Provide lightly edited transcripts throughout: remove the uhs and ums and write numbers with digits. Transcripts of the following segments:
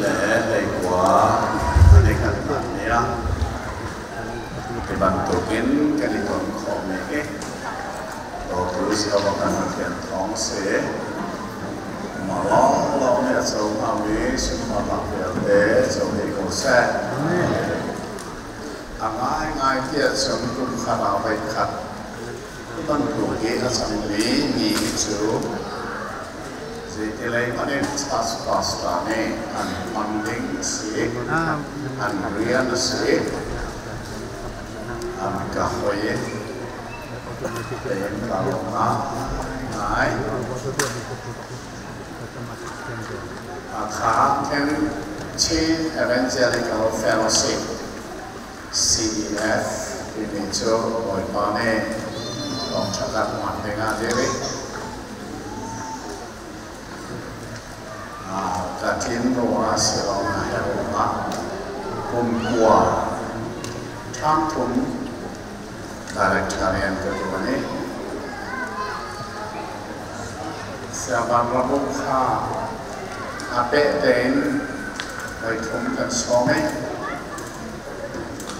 2019 a nikhatnak ni ah hi bantukin kan i ton khawhmi hi dawtu Jehovah kan Pathian thawng a si. Amah lawnglawng nih a co hngami sunparnak vialte co dih ko seh. A ngaingai tiah cun kum khat ah voikhat bantuk hi a cangmi mi cu zeitilei hmanh in church pastor nih an hman ding a si, an rian a si. An ka hoi i tein ka lawm ngaingai. Hakha khin Chin Evangelical Fellowship CEF timi cu Bawipa nih thawngṭha kan hman dingah dir i ka tlin ruangah si lo a herh ruangah kum kua ṭhangthum director rian ka ṭuan i Siangbawi Rabuk kha a peh tein voithum kan sawm i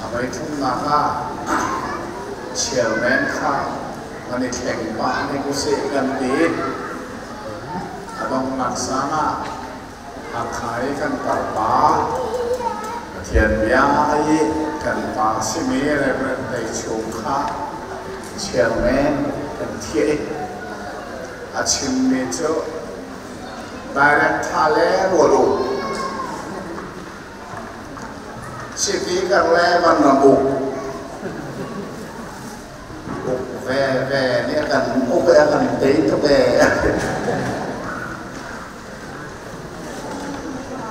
a voithumnak ah chairman kha kan i thleng pah ning usih kan ti. A donghnak sang ah Hakha i kan tarpa Pathian bia i kan pa a simi Reverend Tei Chung kha chairman kan thiah i a chimmi cu direct tha le rual u speaker le van ram uk uk ve ve nih a kan uk i a kan tei tuk e.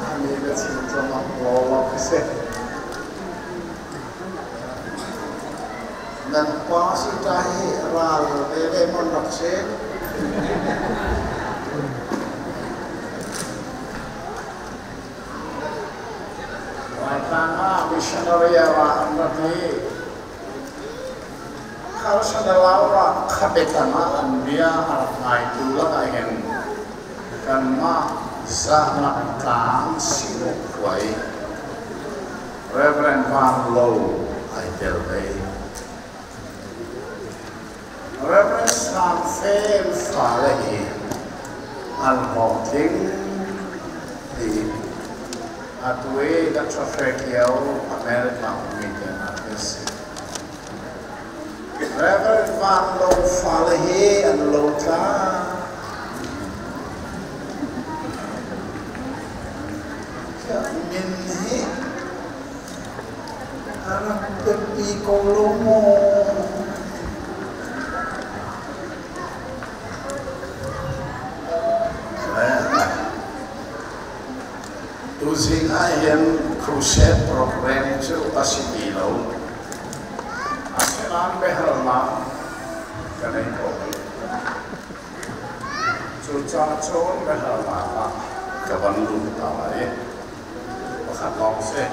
Ani ka chim cuahmah law ka si. Nan pa si ta hi ral ve ve mon rak si. Laitlang ah missionary ra an rat i Kharsan Laura khabe tangah an bia a rak ngaitu lakah hin kanmah zahnak tlang Sinu khua i Reverend Van Lo ai tel ve. Reverend Sang Fen fale hi an hlawhtling ti atu i Dr. Hre Kio America ummi te hna khi a si. Reverend Van Lo fale hi an lo tla. Min hi a rak biapi ko lo maw? Tuzing ahhin crusade program cu a si ti lo. Asinain biahalnak ka nei ko. Cucaah cun biahalnak ah ka van lut ta lai. Pakhat lawng si.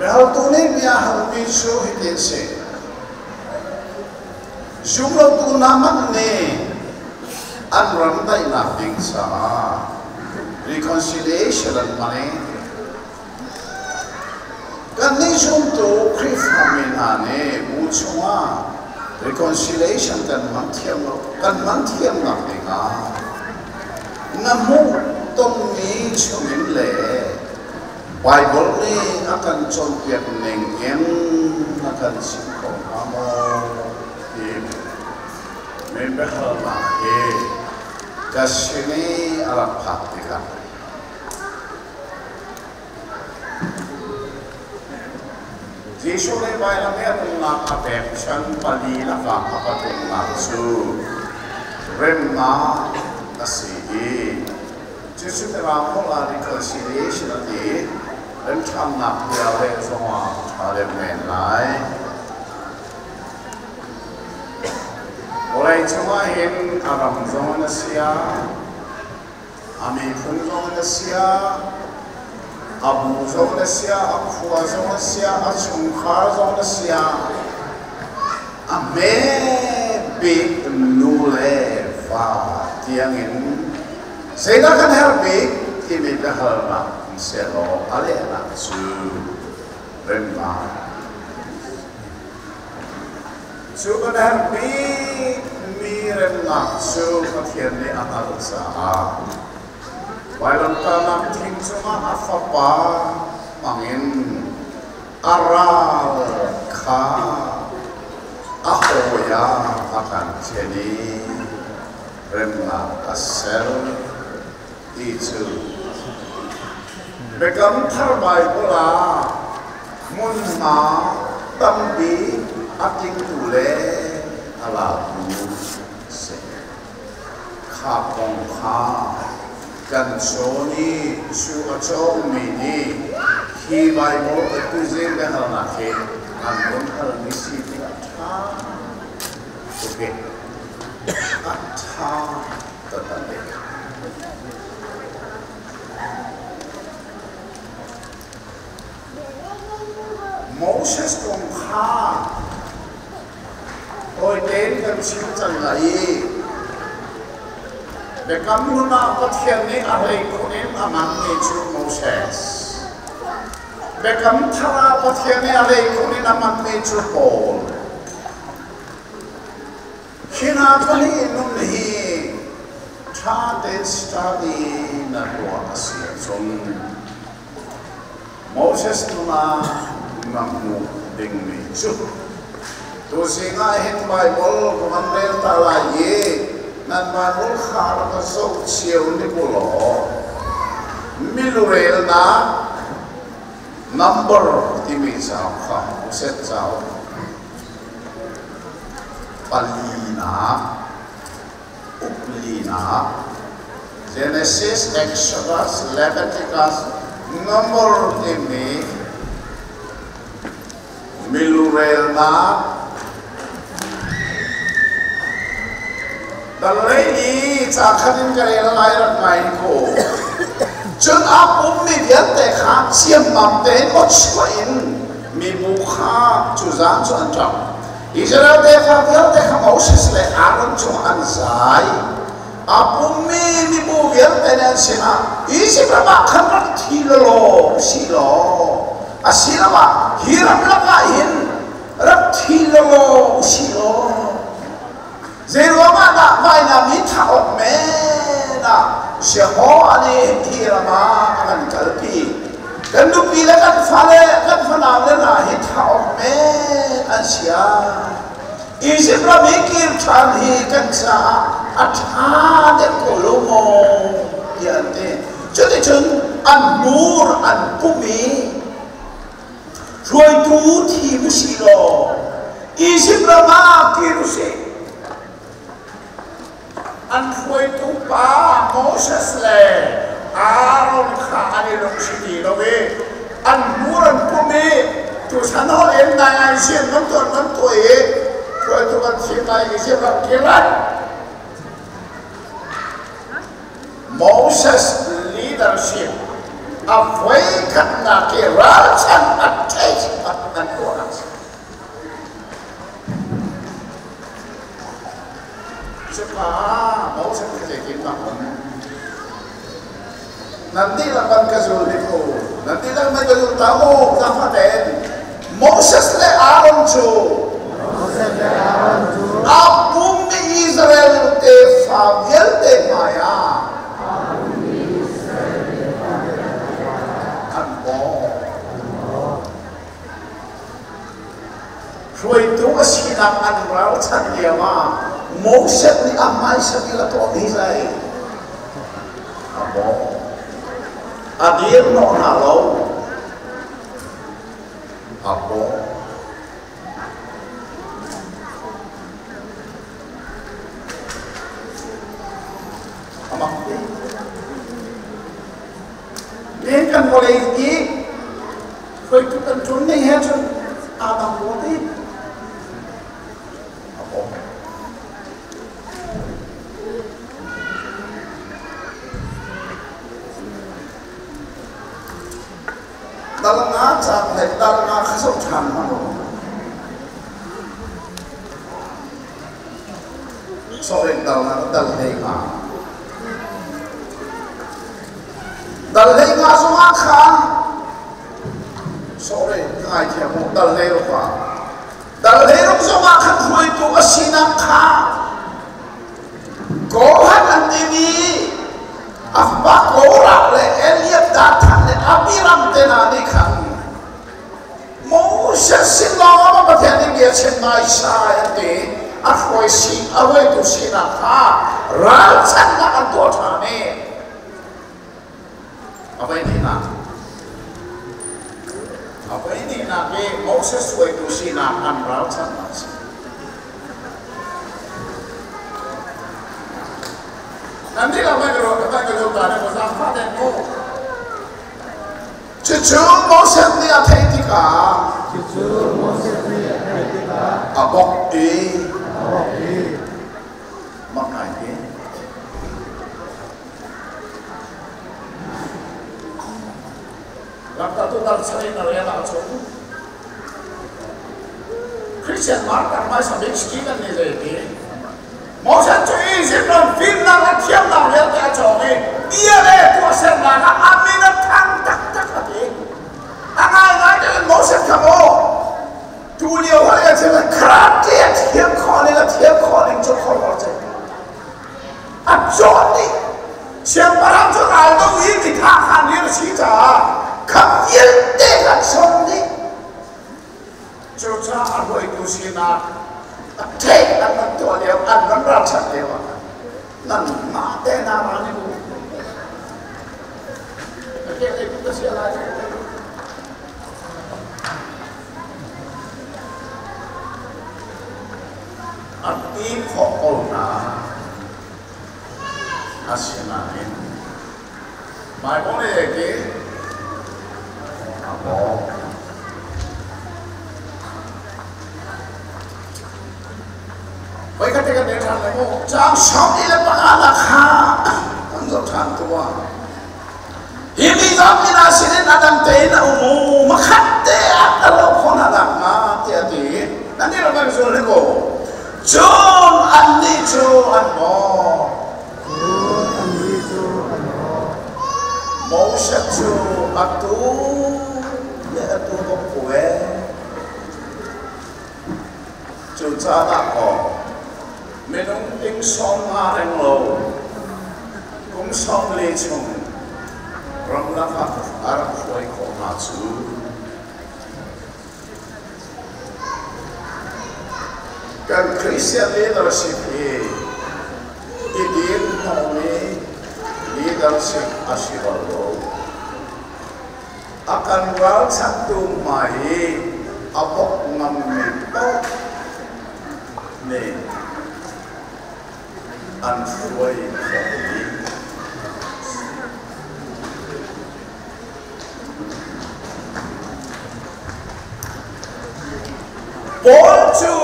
Biahaltu nih bia halmi cu hitin si. Zumlotu hna hmanh nih an ram daihnak ding caah reconciliation an hman i kannih zumtu Khrihfami hna nih bu chungah reconciliation kan hman thiam lo kan hman thiamnak dingah na hmuh tonmi chungin le Baibal nih a kan cawnpiak ning in a kan chimh ko hnga maw ti mi biahalnak hi ka sin i a rak phak tikah Jesuh nih vailam i a nunnak a pek chan pali lakah a pathumnak cu remnak a si i Cucu Mirang holh ah reconciliation a ti. Remṭhannak bia leh zongah a ṭha deuh men lai. Vawlei cungah hin a ram zong in a sia, a miphun zong in a sia, a bu zong in a sia, a khua zong a sia, a chungkhar zong in a sia, a hme bik nu le va tiangin zeidah kan herh bik? Timi biahalnak um sehlaw a lehnak cu remnak. Cu kan herh bikmi remnak cu Pathian nih a hngalh caah vailamtahnak thing cungah a Fapa hmangin a ral kha a hawi ah a kan thlen i remnak a ser ti cu Biakam Thar Baibal ah hmunhma tambik a tlingtu le a latu a si. Kha kong kha kan cawn i cu a cawngmi nih hi Baibal atu zing biahalnak hi an run halmi si tikah ṭha tuk i a ṭha taktak. Moses kong kha tawi tein kan chim cang lai i Biakam Hlun ah Pathian nih a hleikhun in a hmanmi cu Moses. Biakam Thar ah Pathian nih a hleikhun in a hmanmi cu Paul. Hi hna pahnih nun hi ṭha tein study na tuah a si ahcun Moses nun ah na hmuh dingmi cu tuzing ah hin Baibal ka van rel ta lai i nan Baibal kha rak ka zoh cio ni u law milurelnak number timi cauk kha Moses cauk Palinak, uplinak, Genesis, Exodus, Leviticus, Number timi milurelnak Dal i ca khat in ka rel lai rak ngai ko. Cun aa pummi vialte kha ciammam tein aw chuah in mibu kha cu zan cu an ṭap. Israel tefa vialte kha Moses le Aaron cungah an zai. A pummi mibu vialte nih an sinah Izipt ram ah khan rak thi law si law asiloah hi ram lakah hin rak thi law si law zeiruangah dah vainam hi thah awk men ah Jehovah nih hi ram ah a kan kalpi? Kan nupi le kan fale, kan fanau le hna hi thah awk men an si ah Izipt ram i kir ṭhan hi kan caah a ṭha deuh ko lo maw tiah an ti. Cuticun an hmur an pum i hruaitu thim u sih law Izipt ram ah kir u sih. An hruaitu pa Moses le Aaron kha an i lungsi ti lo i an hmur an pum i tuchan holh in nai ngai sian nan tuan nan tuah i hruaitu kan thim lai Izipt ram kir lai. Moses leadership a voikhatnak i ralchan a taste an tuah. Cuka Moses nih zeitindah a um? Nan dihlak van ka zul hnik u, nan dihlak nan ka zul ta u, zaangfah tein. Moses le Aaron cu a pummi Israel tefa vialte hmaiah an bawm. Hruaitu a sinak an ralchanh lioah Moses nih a hmaisa bik a tuahmi zei? A bawm. A dir hnawh hna lo. A bawm. A mak te. Nihin kan vawlei i hruaitu kan ṭuan ning he cun aa dang rua ti a bawm. Dal nga caang le dal nga kha zoh ṭhan hmanh u. Sorry, dal nga dal hlei nga. Dal hlei nga zongah khan, sorry, ka ngaithiam mu, dal hlei ruk ah. Dal hlei ruk zongah khan hruaitu a sinak kha Kohath an timi a fapa Korah le Eliab, Dathan le Abiram te hna nih khan Moses sin lawng ah Pathian nih bia chim naisai an ti. A hruai si, a hruaitu sinak kha ralchanhnak an tuah ṭhan i a voi hnihnak a voi hnihnak i Moses hruaitu sinak an ralchanhnak a si. Nan nih lo mai ka ruah ka mai ka ruah ta ne ko zaangfah den mu. Cucu Moses nih a theih tikah Cucu Moses nih a theih tikah a bawk i a bawk i mak ngai te. Lamkaltu dal sarih na rel ahcun Christian martar hmaisa bik Stephen nih zei ti? Moses cu Egypt ram fimnak le thiamnak vialte a cawng i bia le tuahsernak ah a min a thang taktak a ti. A ngaingai tein Moses kha maw tu lio hoi a chim karate a thiam khawh ning a thiam khawh ning cu khuaruah ce. A cawn dih. Siangpahrang cu ral do i mitha kha nih a si caah kha vialte kha cawn dih. Cucaah a hruaitu sinak a theih an van tuah lio, an van ralchanh lio ah nan mah te hna ral in na ke lei ka sia lai. A ti khawh ko hna. Asinain Bible nih ki a bawm. Voikhat te kan rel ṭhan lai mu. Caang 45 nak kha kan zoh ṭhan tuah. Hi mi zapi hna sinin a dang tein a um u, makhat te ah ka lo khawh hna nakhnga, tiah a ti. Nannih rak kan zul hnik u. Cun annih cu an maw. Cun annih cu an maw. Moses cu atu le atu bawk ve. Cu caan ah kaw minung ting 50 renglo kum 40 chung ramlak ah a rak hruai khawh hna cu. Kan Christian leadership hi i din hnawhmi leadership a si bal lo. A kan ralchanhtu hmai i a bawk ngammi paoh nih an hruai khawh dih. Paul cu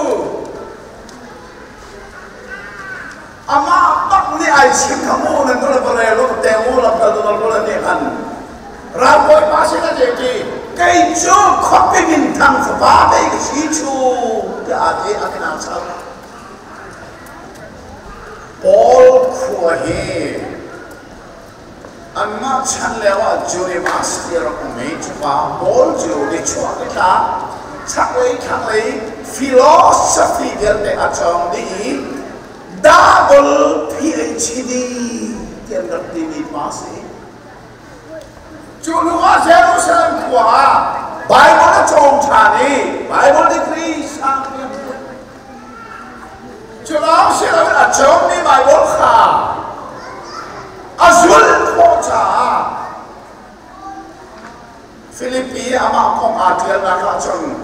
amah bak nih ai chim kha mu nan kul va rel u te u lam kal tu kul nih khan ralbawipa sin a ti kei cu khuapi minthang fapa pei ka si chu tiah a ti a kinang chap. Paul khua hi Anmah chan lioah University a rak um i cuka Paul cu nichuah nitlak, chaklei thlanglei philosophy vialte a cawng dih i double PhD ti an rak timi pa a si. Cu hnu ah Jerusalem khua ah Bible a cawng ṭhan i Bible degree sang a hmuh. Cu lawng si loin a cawngmi Baibal kha a zulh khawh caah Filipi amah kong aa ṭialnak ahcun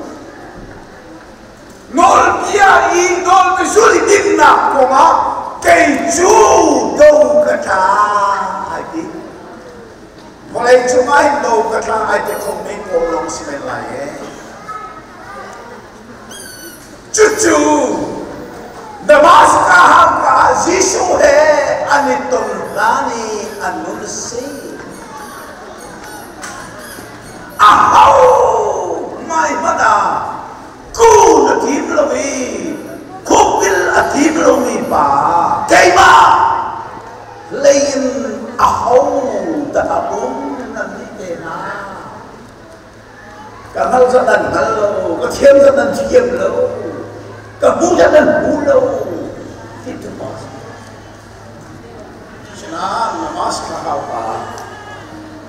nawlbia i nawlbia zulh dinnak kongah kei cu do ka tla ai ti. Vawlei cungah hin do ka tla ai ti khomi pawl lawng si men lai ee. Cucu Damaskas hauka ah Jesuh he an i ton hlan i an nun a si. Aho hmai hmanh ah kun a tim lo i khukbil a tim lomi pa keimah lei in aho dah a um? zat nan hngal lo, ka thiam zat nan thiam lo, ka hmu zat nan hmu lo ti tu pa si. Sinain na mask kha hau pa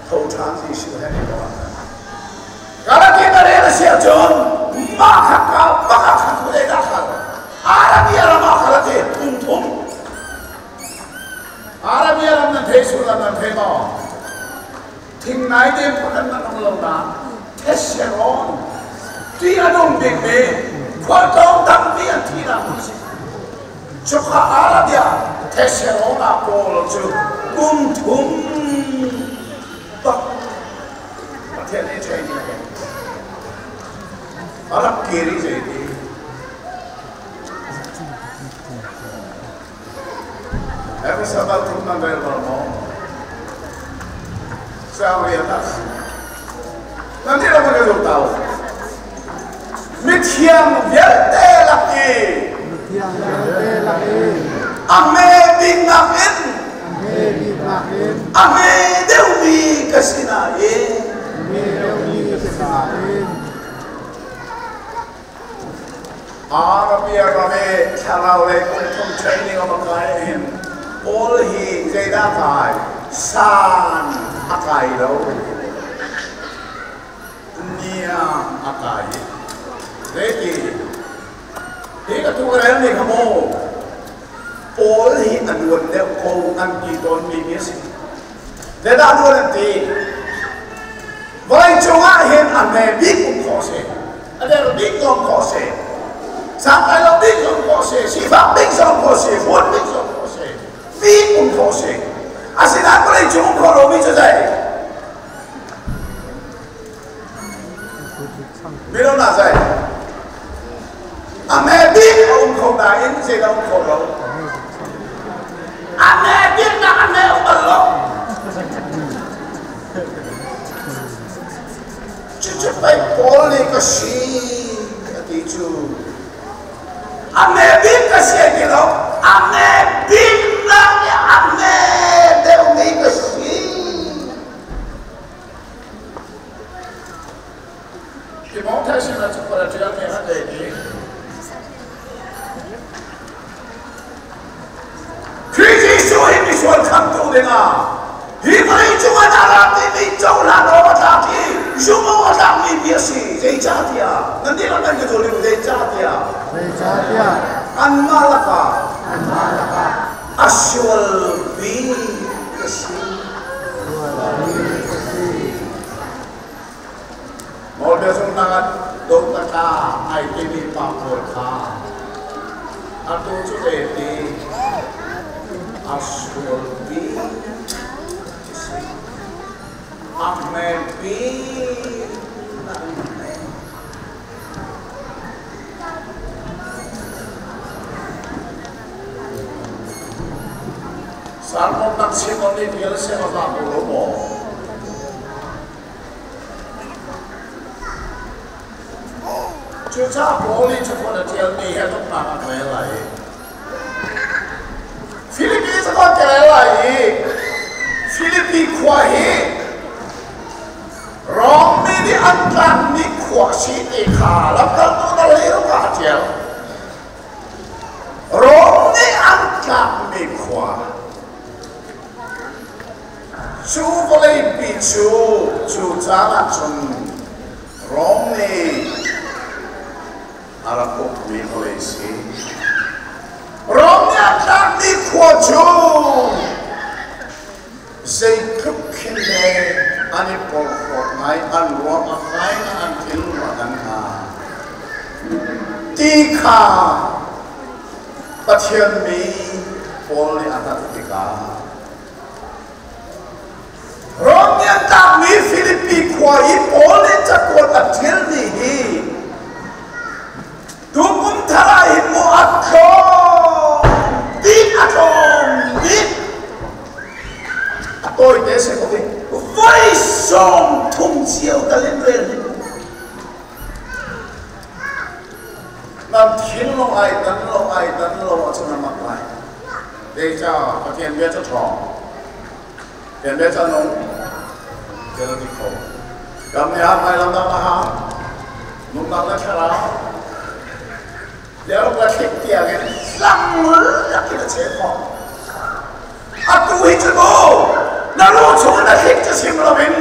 tho ṭhan Jesuh he ni lo. Galati na rel a si ahcun mah kha ka mah kha ku le dah kha Arabia ram ah kha ti kum thum. Arabia ram nan thei sullam nan thei maw? Thing nai te pakhat man um lo na theserawn ti a nung dingmi khualtlawng tampi an thihnak hmun a si. Cuka Arabia theserawn ah Paul cu kum thum bak Pathian nih training a pek. A rak kir i zeiti Efesa dal thum nan rel bal maw? Siang rian ah nan nih ram kan tau. Mithiang vialte lak i Mithiang vialte lak i a hme bik nakin a hme bik nakin a hme deuhmi ka si nain hme deuhmi ka si nain Arabia ram i thlarau lei kum thum training a va kai hin Paul hi zeidah kai? San a kai lo. Niam a kai. Zeiti? Hi ka tu ka rel mi kha mu. Paul hi a nuan deuh ko an ti tawnmi mi a si. Zeidah nuan an ti? Vawleicung ah hin a hme bik um khawh si. A der bik zong khawh si. Santlai lo bik zong khawh si. Sifak bik zong khawh si. Fuan bik zong khawh si. Bik um khawh si. Asinain vawleicung um khawh lomi cu zei? Mino na zei? A hme bik a um kho nain zeidah um kho lo? A hme bik nak a hme um bal lo. Cucu pei Paul nih ka si a ti cu. A hme bik ka si a ti lo. A hme bik nak nih a hme deuhmi ka si. Timothea sinah cakuat a ṭialmi an ei dih. Khrih Jesuh hi misual khamtu dingah hi vawlei cungah dah ra timi cohlan awk a tlak i zumh awk a tlakmi bia a si. Zeicahtiah nan dihlak nan ka zul zeicahtiah Zeicahtiah anmah lakah anmah lakah a sual bik a si. Sual bik a si. Nawlbia zungnak ah dotaka ai timi pa pawl kha atu cu zeiti a sual bik a si. A hme bik na hme. Sermon nak chim on nih vial se a za ko lo maw? Cucaah Paul nih cakuat a ṭialmi he donghnak ah ka rel lai i Filipi cakuat ka rel lai i Filipi khua hi Rom mi nih an tlakmi khua si ti kha lamkaltu na leu ka ṭial. Rom nih an tlakmi khua. Cu vawleipi cu cu caan ah cun Rom nih a rak ukmi vawlei si. Rom nih a tlakmi khua cu zeitluk khin le an i porhlawt ngai, an ruang a fai an thinlung a dang hna ti kha Pathian mi Paul nih a hngalh tikah Rom nih an tlakmi Filipi khua i Paul nih cakuat a ṭialmi hi tukum thar ah hin mu a tlawm bik a tlawm bik a tawite si ko ding voi 30 cio tal in rel hi Nan thinlung ai dan lo ai dan lo ahcun a mak lai. Zeicah Pathian bia cu ṭhawng. Pathian bia cu a nung. Thil a ti kho. Kam nih a hmai lam dang a hang. Pumpak le thlarau leo ka thlik tiang in lang lakin a cheh khawh. Atu hi cu mu na lu chung na thlik cu sim loin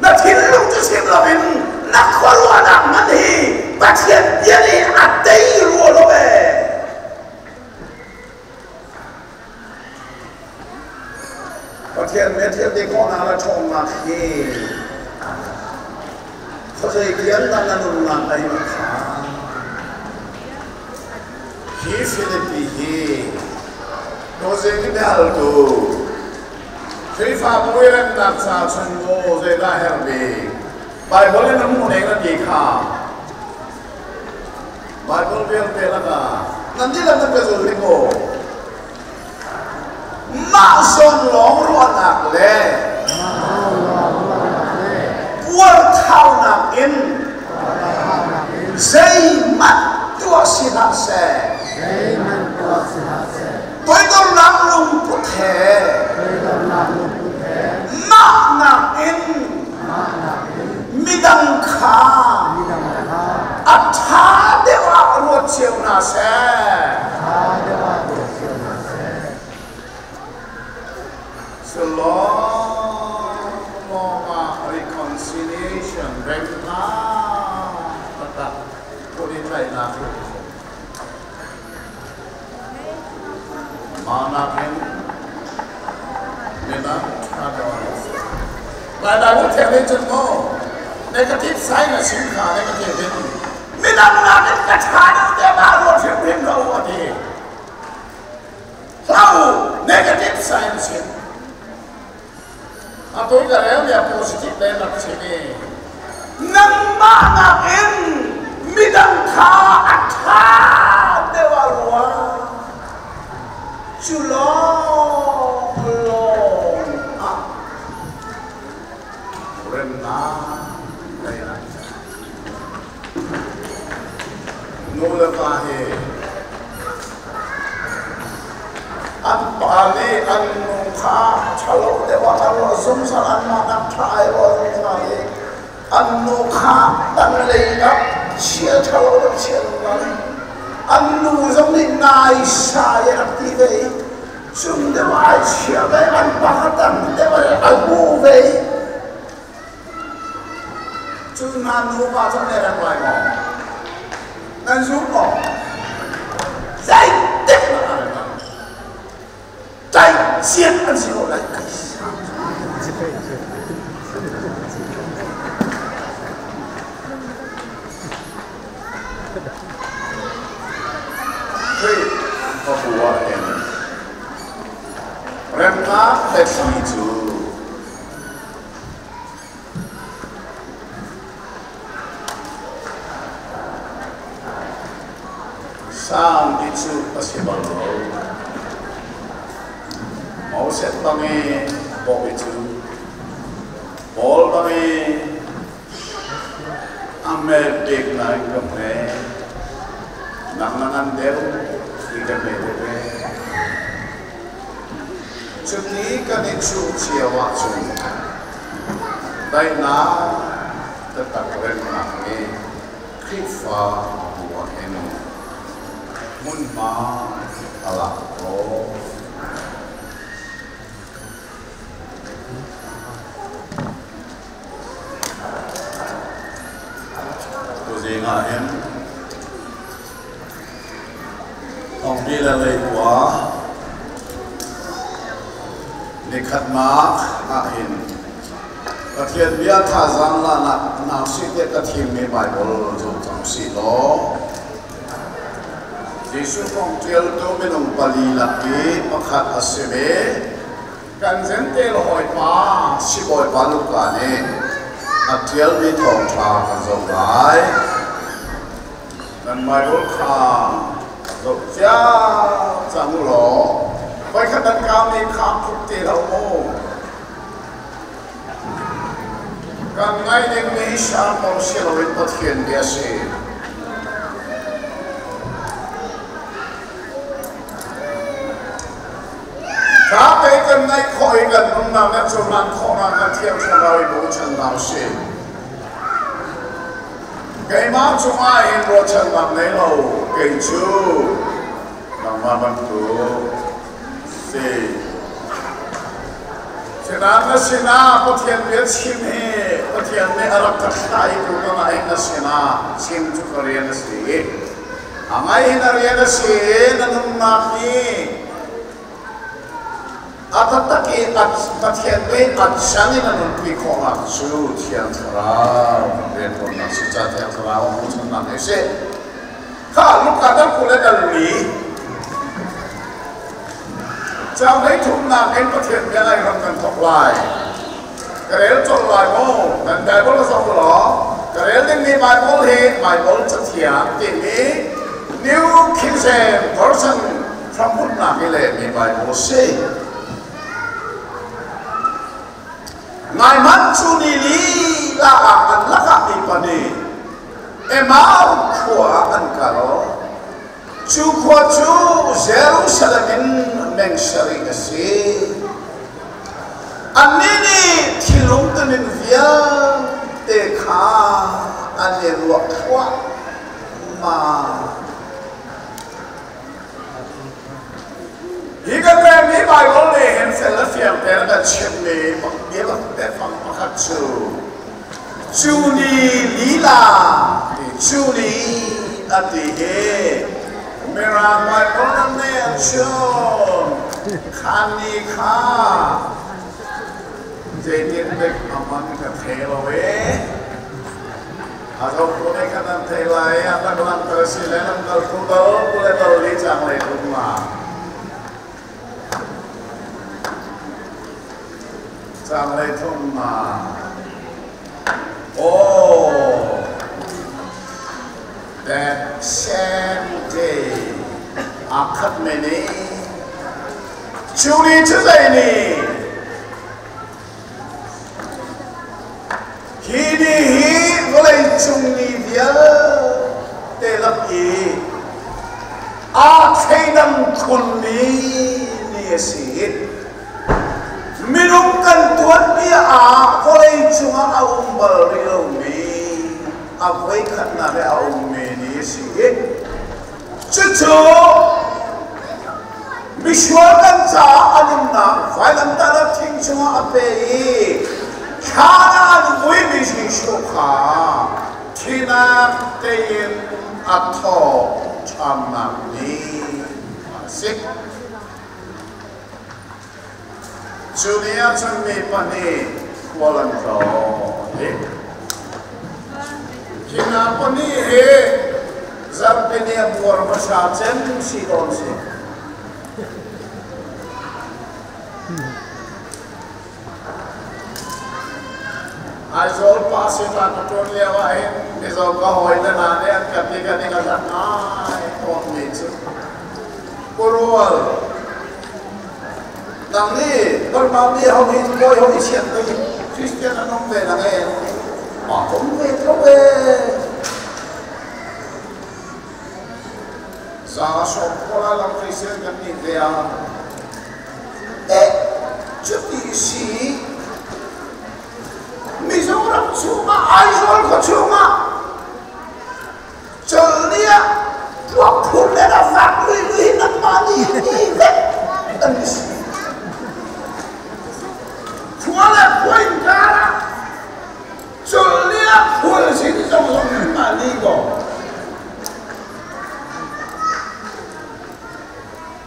na thinlung cu sim loin na khuaruahnak hmanh hi Pathian bia nih a tei rua lo ee. Pathian nih thil ti khawhnak le ṭhawnnak hi khuazei tiang dah na nunnak ei a kha. Hi Filipi hi tuzing i biahaltu Khrihfabu i remnak ca chung maw zeidah herh bik? Baibal in a hmuh ning na ti kha Baibal vialte lakah nan dihlak nan ka zul ding maw? Mah zawn lawng ruahnak le puarthaunak in zeihmanh tuah si hlah seh. Toidornak lungput he mah nakin midang kha a ṭha deuh ah ruat cio hna seh. Cu lawnglawng ah reconciliation remnak taktak phun i tlaihnak hi Mah nakin midang ṭha deuh an si. Lai Bible thiang nih cun maw negative sign a chim kha negative in midang nakin ka ṭha deuh tiah mah ruat hrimhrim hlah u a ti. Hlah u, negative sign a chim. Atu i ka rel mi a positive le rak chim i nangmah nakin midang kha a ṭha deuh ah ruah. Cu lawnglawng ah remnak ngei lai. Nu le pa hi an pa nih an nu kha ṭhalo deuh ah a ruah zungzal, anmah nak ṭha ai ruah zungzal i an nu kha tanglei ah chia ṭhalo deuh chia zungzal i an nu zong nih naisai a rak ti ve i cung deuh ah ai chia ve, an pa kha tang deuh ah a hmu ve i Cu hna nuva cu an i rem lai maw? Nan zum maw? Zeitik hmanh aa rem lai. Ṭaihciat an si ko lai. Khrih Khuabu ah hin remnak biathli cu Sang ti cu a si bal lo. Moses bang i bawk i cu, Paul bang i a hme bik nain ka hme, nang na ngan deuh ti ka hme tete. Cuti kan i cuh cio ahcun daihnak taktak remnak nih Khrihfa bu ah hin hmunhma a lak khawh. Tuzing ah hin Thawngpi le leikua nikhatnak ahhin Pathian bia thazaang lahnak nau sih tiah ka thimmi Baibal zoh cang sih law Jesuh kong ṭialtu minung pali lak i pakhat a si ve. Kan Jentail hawipa sibawipa Luka nih a ṭialmi thawngṭha kan zoh lai. Nan Baibal kha zoh cia cang u law voikhat nan kaumi kha phup ti hlah u. Kan ngaih dingmi sermon si loin Pathian bia si. Ṭha tein kan ngaih khawh i kan nunnak le cohlan khawhnak kan Thiang Thlarau i bochannak a si. Keimah cungah hin ruahchannak nei lo, kei cu nangmah bantuk si. Sinain na sinah Pathian bia chim hi Pathian nih a rak ka thlah i tutan ah hin na sinah chim cu ka rian a si. A ngai hin a rian a si i na nunnak hi A taktak i Pathian nih a chan in a nunpi khawhnak cu Thiang Thlarau rianṭuannak si ca Thiang Thlarau a hmuhchannak hi a si. Kha Luka dal 24 caang 33nak in Pathian bia ngai ram kan thawk lai. Ka rel colh lai maw? Nan Bible a zoh law ka rel dingmi Bible hi Bible Cathiang timi New King James Version hramhutnak i lehmi Bible si. Ngaihmanh cu ni lila ah an lakah mi pahnih Emau khua ah an kal. Cu khua cu Jerusalem in meng sarih a si. Annih nih thilung tunin vialte kha an i ruah thluahmah. Hi kan relmi Baibal nih hin fel le fiang tein a kan chimhmi bia biafang pakhat cu cu ni lila ti cu ni a ti hi Mirang Baibal nan nih ahcun khan ni kha zeitin dek a man ka thei lo e. A zohtu nih khan nan thei lai i a kan langhter si le nan kal thu dal le dal li cang lei tum ma. Cang lei thum ma. Oh, that same day a khat me ni cu ni cu zei ni Hi ni hi vawleicung mi vialte lak i aa thleidang khunmi ni a si. Minung kan tuanbia ah vawleicung ah a um bal rih lomi a voikhatnak i a ummi ni a si. Cucu misual kan caah a nunnak vailamtahnak thing cungah a pe i thlan ah an vuimi Jesuh kha thinak tein a thawh ṭhannak ni a si. Cu ni ah cun mi pahnih khual an tlawng i hi hna pahnih hi zarhpini a buar hmasa cem si tawn si. Aizawl pa sinah ka ṭuan lio ah hin Mizo ka hawi le hna nih an ka ti ka ning a zak ngai tawnmi cu Purual nang nih Burma mi ho hi bawi ho i sian te Christian an um ve nang e ma um ve tho e za som kola lang Christian kan ni ve a e cuti si Mizoram chungah Aizawl khua chungah Cawlni ah ruak phur le a fak lui lui nangmah nih ni vek an si. Khua le khua inkar ah cawlni ah khual sin zong zong nangmah nih ko.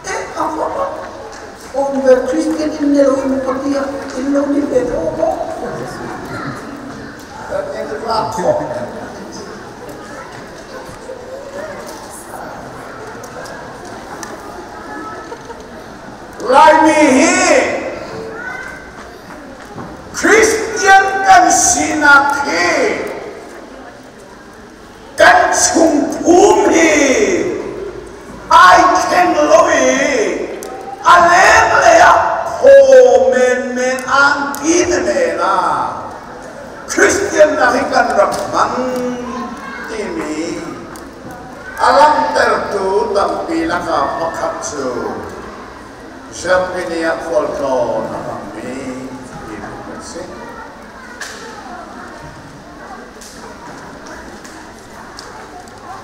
Eh, ako pa. On ve Christian in nelo in patia in lo ni ve tho ko. Laimi hi Christian kan sinak hi kan chungphum hi ai thleng lo i a lenglei ah phaw menmen angki men ah Christian nak hi kan rak hman timi a langhtertu tampi lakah pakhat cu Germany ah khualtlawn a hmangmi miphun kan si.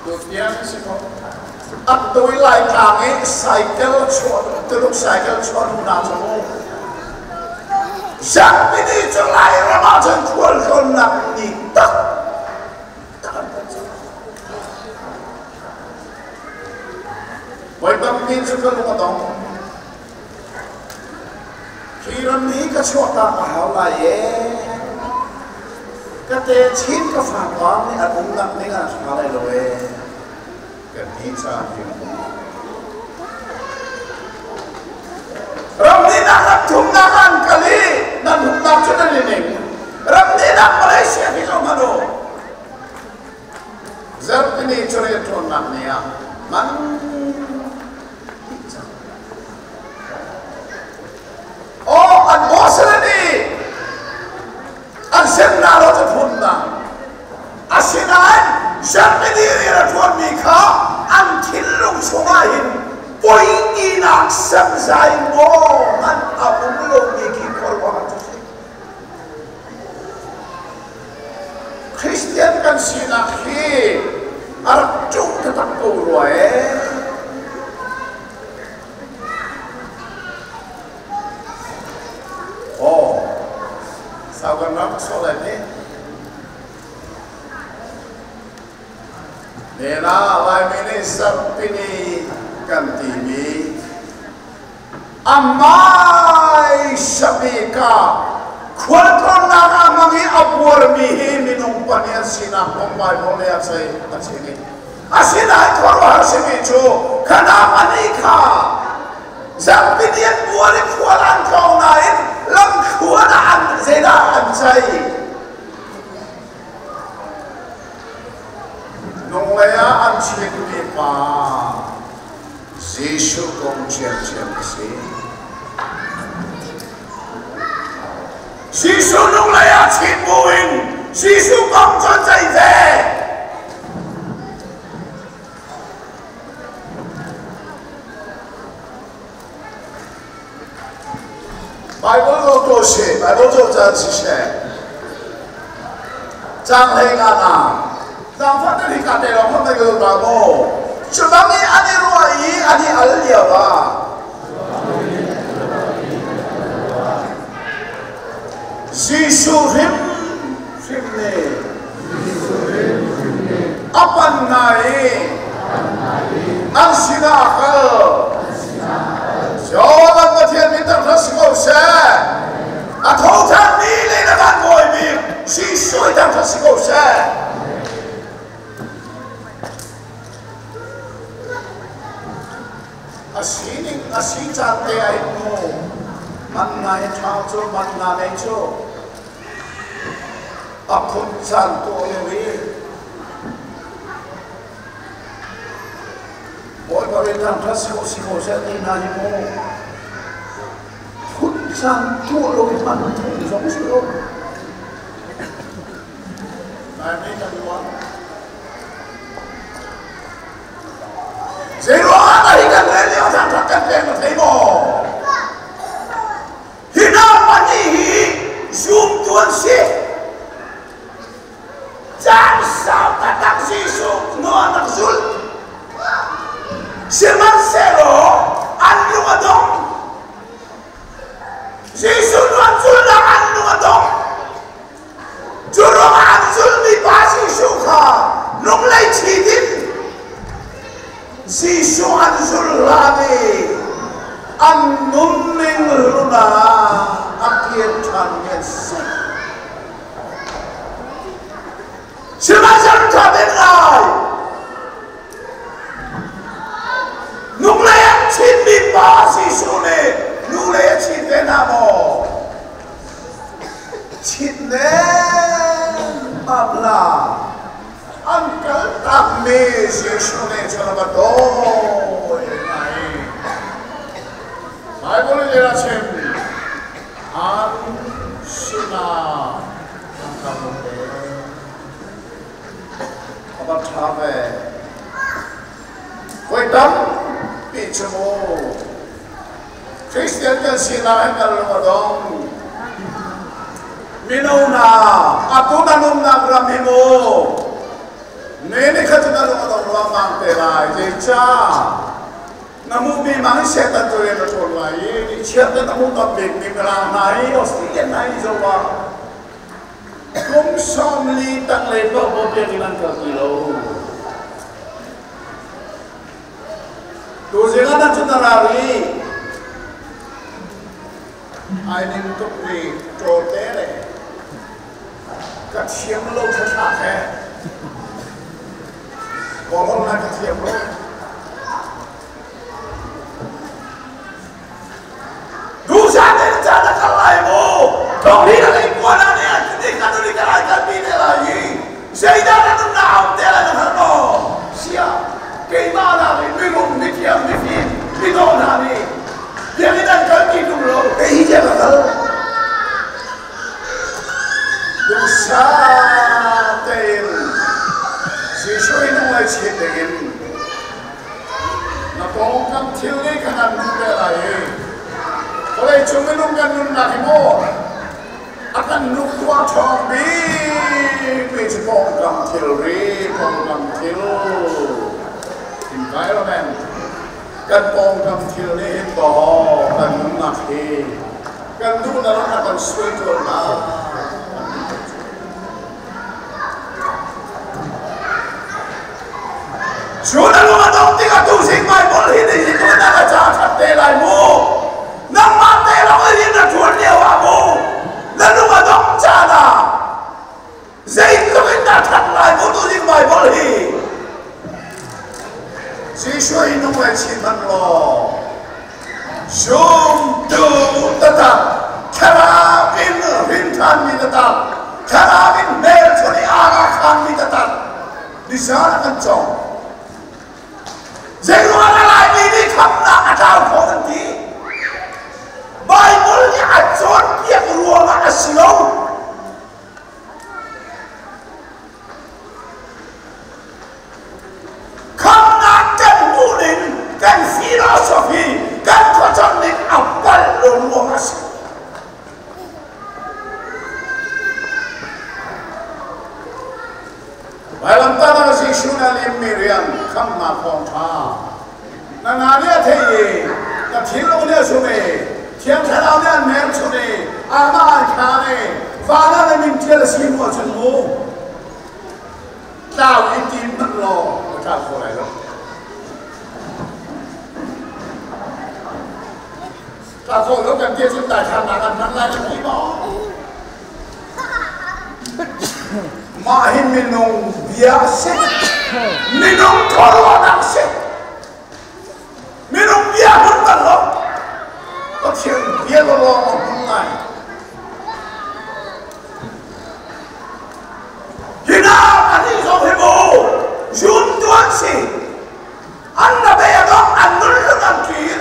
Tutiang si ko. Atu i Laitlang i cycle chuah Tuluk cycle chuah hnu hna cu mu. Zarhpini cu Lairam ah cun khualtlawnnak ni tak tak an kan cang. Voi tampi cu ka lung a dong. Hi ram hi ka chuahtak a hau lai ee. Ka techin ka fapa nih an umnak ding ah ṭha lai lo ee. Kan ti caan hi Ram nih ram thumnak an kal i nan humnak cu nan i ning. Ram nih Malaysia hi zong hmanh u. Zarhpini cu rianṭuannak ni ah man Aw an boss le nih an semnak lo cu phun na. Asinain Zarhpini rian a ṭuanmi kha an thinlung chungah hin poitinak samzai maw hmanh a um lomi khi khualruang cu si. Christian kan sinak hi a rak ṭuh taktak ko rua ee. Aw, sau kan ram sawh lai ni. Nena Laimi nih Zarhpini kan timi Amai sabika khualtlawnnak ah hmang i a buarmi hi minung pahnih an sinak kong Baibal nih a chei a chim i asinain khuaruahhar simi cu kha pahnih kha zarhpini an buar i khual an tlawng nain lamthluan ah an zeidah an chei. Nunglei ah an chimmi pa Jesuh kong ṭhiamṭhiam a si. Jesuh nunglei ah chin buin Jesuh kong cu an ceih ve. Bible zo to si, Bible zo caan si seh. Cang hlei nga na. Zaangfah te hi ka te lawng hmanh ka zo ta maw? Cu bang i an i ruah i an i al lio ah Jesuh hrimhrim nih a pan hna i an sinah a kal. Jordan Pathian min thangṭhat si ko seh. A tho ṭhanmi le na van bawi bik Jesuh i thangṭhat si ko seh. A sining a si caan te ai hnu man ngai ṭha cu man na nei cu a phun caan tuah lio i Bawipa nih thangṭhat si ko si ko seh ti hna hi mu phun caan tuah lo i hman phung zong si lo. Laimi kan ruah. Zeiruangah dah hi kan rel lio thangṭhat kan pek na thei maw? Hi hna pahnih hi zumtu an si. Caan sau taktak Jesuh nawl an rak zulh. Sihmanhsehlaw an lung a dong. Jesuh nu an zulhnak an lung a dong. Cu ruangah an zulhmi pa Jesuh kha lunglei ṭhit in Jesuh an zulh hlan i an nunning hlun ah a kir ṭhanmi an si. Sihmanhsehlaw ṭha tein ngai. Nunglei an ṭhitmi pa Jesuh nih nulei a ṭhit ve hna maw? Ṭhit nemmam hlah. An kaltakmi Jesuh nih cun a va dawi hna i Baibal nih a chim, an sinah an kal ve. A va ṭha ve. Voi tampi cu mu Christian kan sinak hin kan lung a dong. Mino hna, atu nan umnak ram hi mu. Ne ne kha cu na lung a dong ruangmang te lai. Zeicah? Na hmuhmi mang hi Satan tu rian a ṭuan lai i nichiat na hmuh tam bikmi Mirang hna hi Australia hna hi zoh ah kum 40 tanglei paohpaoh biakinn an kal ti lo. Tuzing ah nan cu na ral i ai ning tukmi ṭawte le ka thiam lo thlathlak he kawlholh na ka thiam lo. Duhsah tein caan a kal lai mu. Thong hi na lei kuan ah nih ni kan ni ka lai kan mi te lai i zeidah na nunnak a um te lai na hngal maw? Sia keimah nak in mirum mithiam mifim midawh hna nih biakinn an kal ti tung lo kei hi tiang ka kal. Duhsah tein Jesuh in ngaihchih dingin na pawngkam thil nih khan an duh ve lai i vawleicung minung kan nunnak hi maw a kan lungtuah ṭhawng bikmi cu pawngkam thilri, pawngkam thil, environment, kan pawngkam thil nih hin maw kan nunnak hi kan duhnak a kan suaitualnak. Cu na lung a dong tikah tuzing Baibal hi nihin tu na ka ca ṭhat te lai mu. Nangmah te lawng i rian na ṭuan lio ah mu. Na lung a dong caan ah zeitluk in dah ṭhat lai mu tuzing Baibal hi. Jesuh hi nung le chin hmanh law zumtu taktak thlarau in rinṭhanmi taktak thlarau in hmelchun i aa khanmi taktak nizan a kan cawng. Zeiruang ah Laimi nih khamnak a tlau khawh an ti? Baibal nih a cawnpiak ruangah a si lo. Khamnak kan hmuh ning, kan philosophy, kan khuacang ning a palh lo ruangah a si. Vailamtah na Jesuh na limmi rian khamhnak thawngṭha na nga nih a thei i na thinlung nih a zumh i Thiang Thlarau nih an hmelchunh i amah an khaan i van ah na min ṭial a si hnu ahcun mu tlau i tim hmanh law na tlau kho lai lo. Tlau kho lo kan ti ahcun daithlannak an hman lai kan ti maw? Mah hi minung bia a si. Minung khuaruahnak a si. Minung bia hmun bal lo. Pathian bia lawng a hmun lai. Hi hna pahnih zong hi mu zumtu an si. An na bei a dong, an nun lung an kir.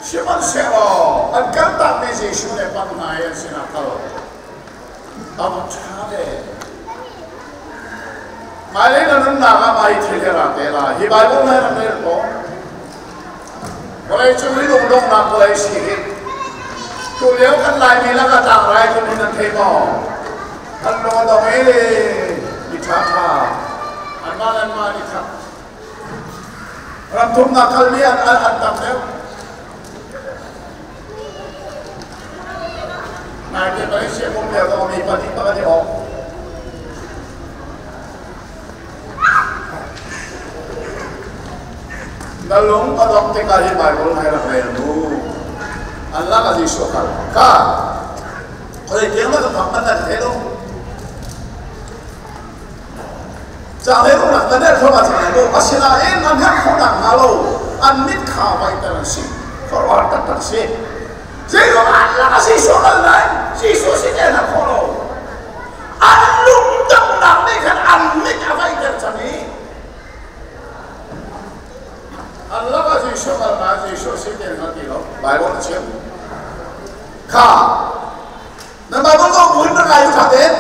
Sihmanhsehlaw an kaltakmi Jesuh le bang hna i an sinah kal tam ṭha ve. Hmailei na nunnak ah mah hi thil hi ra te lai. Hi Baibal na rak rel maw? Vawleicung hi lungdonghnak vawlei si hi. Tu lio kan Laimi lakah tlangrai kun hin an thei maw? An lung a dong i mi ṭhaṭha anmah le anmah an i that. Ramthumnak kalmi an an tam deuh. Naite Malaysia kum lio zong mi pahnih pakhat i awk. Na lung a dong tikah hi Bible hai rak rel mu. An lak a Jesuh kal. Ka khoi tiang ma ka phak man na thei lo. Cahlei-ruahnak na der thluahmah cang lai mu. Asinain an herh khawh nakhnga lo an mit kha vaihter an si. Khuaruahhar taktak si. Zeiruang ah an lak a si sual bal nain Jesuh sin an herh khawh lo. An lungdonghnak nih khan an mit a vaihter cang i an lak ah Jesuh kal nain Jesuh sin an hngal ti lo. Bible a chim. Kha na Bible ko buin na ngai ṭha tein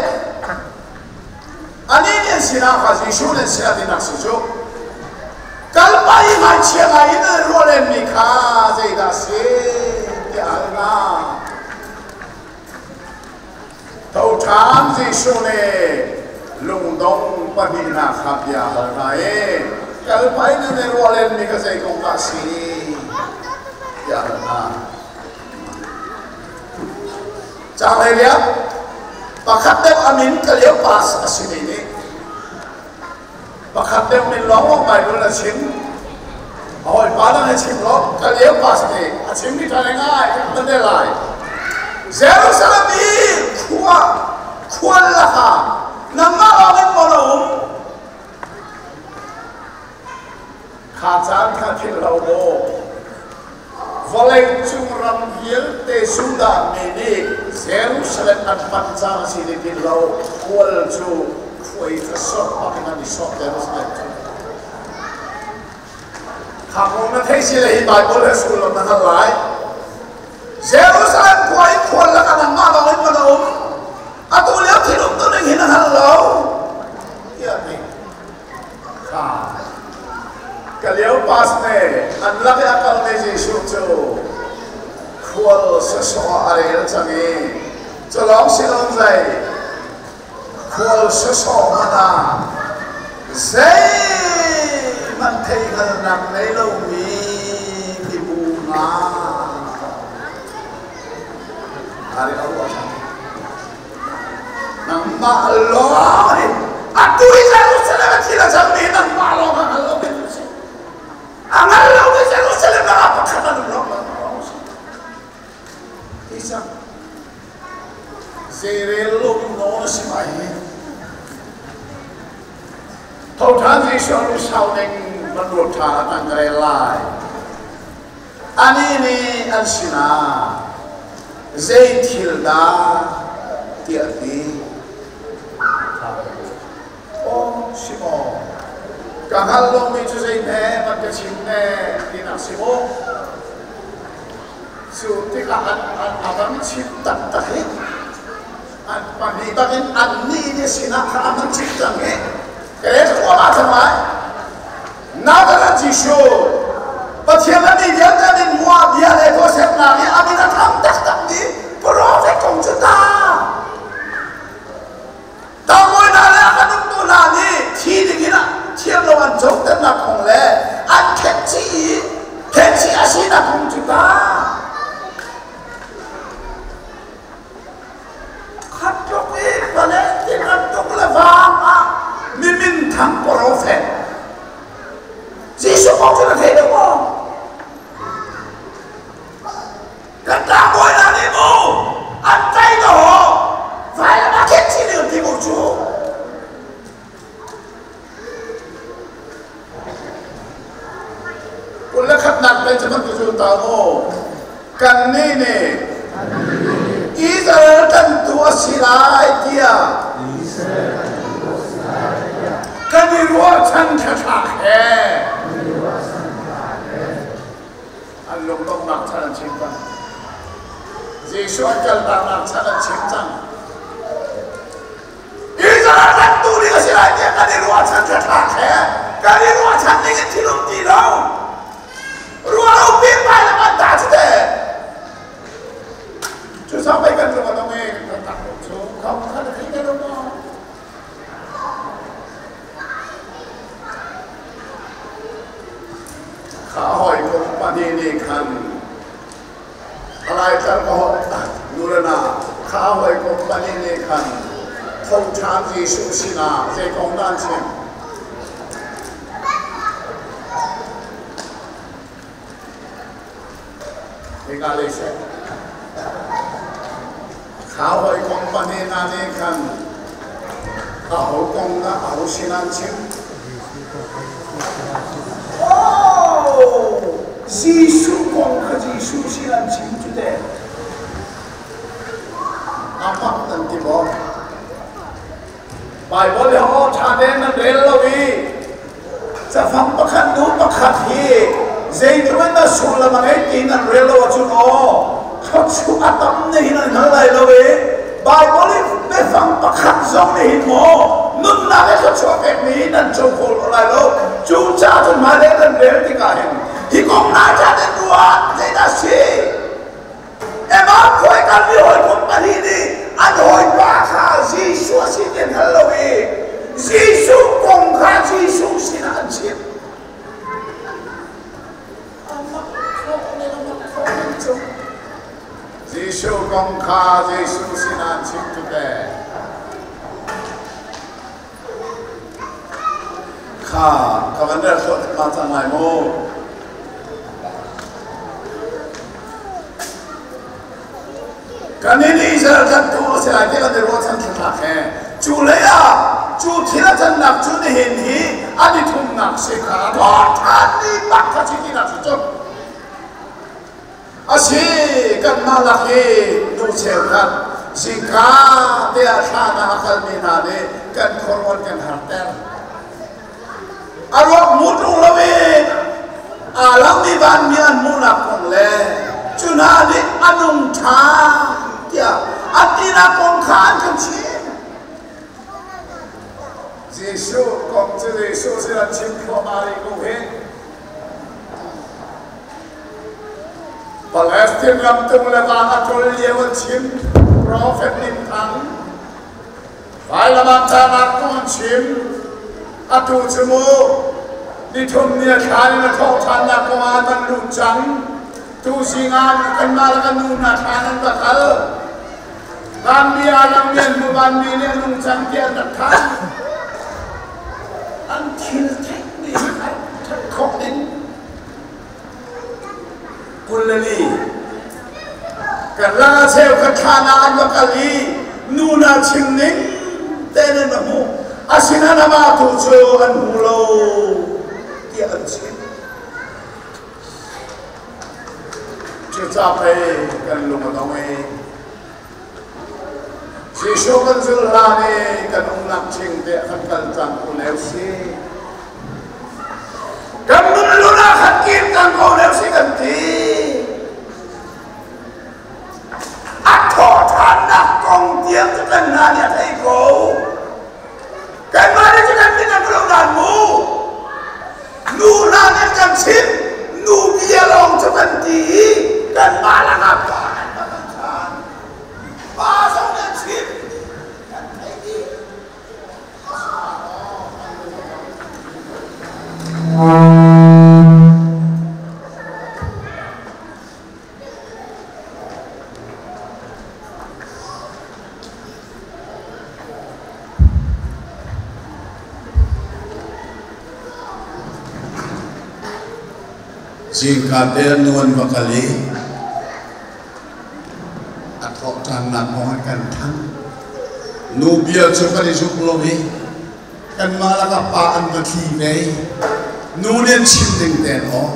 Anih nih an sinah kha Jesuh nih an sinah tinak si cu kalpa i ngaichia ngai in an ruah lenmi kha zeidah a si tiah a hal hna. Tho ṭhan Jesuh nih lungdong dong pahnih hna kha bia a hal hna i kalpai nan i ruah lenmi kha zei kong dah a si tiah a hal hna. Caang hleiriat pakhat deuh a min Kleopas a simi nih pakhat deuh min lawnglawng Baibal a chim. A hawipa dang he chim lo, Kleopas nih a chimmi ṭha ngai kan te lai. Jerusalem i khua khual lakah nangmah lawng in maw na um? Kha caan kha philh lo maw? Vawleicung ram vialte Judah mi nih Jerusalem an panh caan a si ti ti lo, khual cu khuai kha sawk bak in an i sawk Jerusalem cu. Kha kong na theih si le hi Baibal he sullam na hngalh lai. Jerusalem khua i khual lakah nangmah lawng in na um. Atu lio thil umtu ning hi na hngal lo. Tiah ti. Kha Kaleopas nih an lak i a kalmi Jesuh cu khual sawsawh ah a rel cang i cu lawng si loin zei khual sawsawh hmanh ah zeihmanh theihhngalhnak ngei lomi mibu hna a ruah ṭhan. Nangmah lawng in atu i Jerusalem a thil a cangmi nangmah lawng a hngal lomi an si. A hngal lomi Jerusalem ah pakhat an um lo lawng si. Ti cang. Zeirel lo in nawl a si mai hi. Tho ṭhan Jesuh lu sau ding van ruat ṭhan a tang ka rel lai. Anih nih an sinah zei thil dah tiah a ti. Aw si maw, ka hngalh lomi cu zei hme van ka chim ne tinak si maw? Cu tikah an, an a van chim taktak hi an pahnih bakin annih nih sinah kha a van chim cang hi ke khua cang lai. Nazareth Jesuh, Pathian le mi vialte min hmuh bia le tuahsernak i a min a thang taktakmi profet kong cu ta. Tlangbawi hna le a kan uktu hna nih thi ding in thiam lo an coternak kong le an khenhchih i khenhchih a sinak kong cu ta. Khat tluk i Palestine ram tuk le vang ah mi minthang profet Jesuh kong cu na thei lo maw? Kan tlangbawi hna nih mu an tei ko vailam ah khin chin in ti ko cu. 21nak pei cu kan tu ta mu. Kannih nih Israel kan tu a si lai tiah kan i ruahchan thlaṭhak he an lungdonghnak chan an chim cang. Jesuh an kaltaknak chan an chim cang. Israel kan tu ding a si lai tiah kan i ruahchan ṭhaṭha he kan i ruahchan ding in thil um ti lo. Ruah lo pi mai le man ta cu te. Cu sampai kan lung a dong i kan tak lo cu kham khan a thei te lo maw? Kha hawikom pahnih nih khan A Laitlai ka nu le na kha hawikom pahnih nih khan tho ṭhan Jesuh sinah zei kong dah an chim? Hika lei seh. Kha hawikom pahnih hna nih khan aho kong dah aho sinah an chim? Oh! Jesuh kong kha Jesuh sin an chim cu teh. A mak nan ti maw? Baibal hi aw ṭha tein nan rel lo i cafang pakhat hnu pakhat hi zeitluk in dah sullam a ngei ti nan rel lo ahcun aw thluachuah a tam ne hi nan hngal lai lo i Baibal i biafang pakhat zong nih hin maw nunnak i thluachuah pekmi nan co kho lai lo. Cucaah cun hmailei nan rel tikah hin hi kong nai ṭhan in ruat zeidah si? Emma khuai kalmi hawikom pahnih nih an hawipa kha Jesuh a si ti an hngal lo i Jesuh Kha ka van rel thluah ma cang lai mu. Kan in Israel kan tu a si lai ti kan i ruahchan thlak he cu lei ah cu thil a cannak cu nihin hi an i thumnak si kha thawh ṭhan ni bak kha si tinak si cun a si. Kanmah lak hi nu cheukhat zingka te ah thla a kalmi hna nih kan khuaruat kan harter. A ruak mu ṭung loin aa langmi vanmi an hmuhnak kong le cu hna nih a nung ṭhan tiah an tinak kong kha an kan chim. Jesuh kong cu Jesuh sin an chim thluahmah rih ko hih. Palestine ram tung le vang a ṭol lio an chim. Profet minthang vailam ah cahnak kong an chim. Atu cu mu nithum ni a thlan in a thawh ṭhannak kong ah kan lut cang. Tu zing ah kanmah le kan nu hna thlan an va kal. Vanmi aa langmi an hmu, vanmi nih a nung cang tiah an rak thanh. An thil theihmi an ṭhat khawh ding 24 kan lang a cheukhat thlan ah an va kal i nu na chim ning tein an va hmuh, asinain amah tu cu an hmu lo tiah an chim. Cucaah pei kan lung a dong i Jesuh kan zulh hlan i kan umnak ṭhing te kan kal cang ko leo si. Kan nun lun ah khan kir cang ko leo si kan ti. A thawhṭhannak kong tiang cu kan hna nih a thei ko. Kanmah nih cu kan min an lo dan mu. Nu hna nih kan chim, nu bia lawng cu kan ti i kanmah lakah pa kan va kan ṭhan. Pa zong nih an chim, kan theih dih. Zingka te nu an va kal i a thawhṭhannak kong an kan thanh. Nu bia cu kan i zumh lo i kanmah lakah pa an va thli ve. Nu nih an chim ding tein aw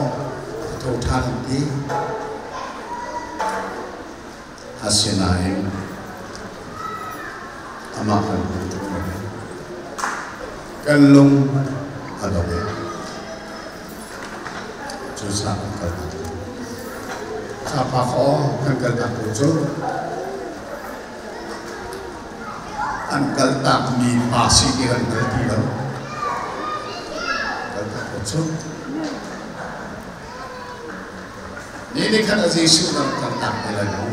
a tho ṭhan an ti. Asinain amah kan hmu tuk lo. Kan lung a dong i cucaah kan kal tak. Sapa aw kan kal tak ko cu. An kal takmi pa si ti kan kal ti lo. Kal tak ko cu. Ni nih khan a Jesuh na rak kaltak te lai maw?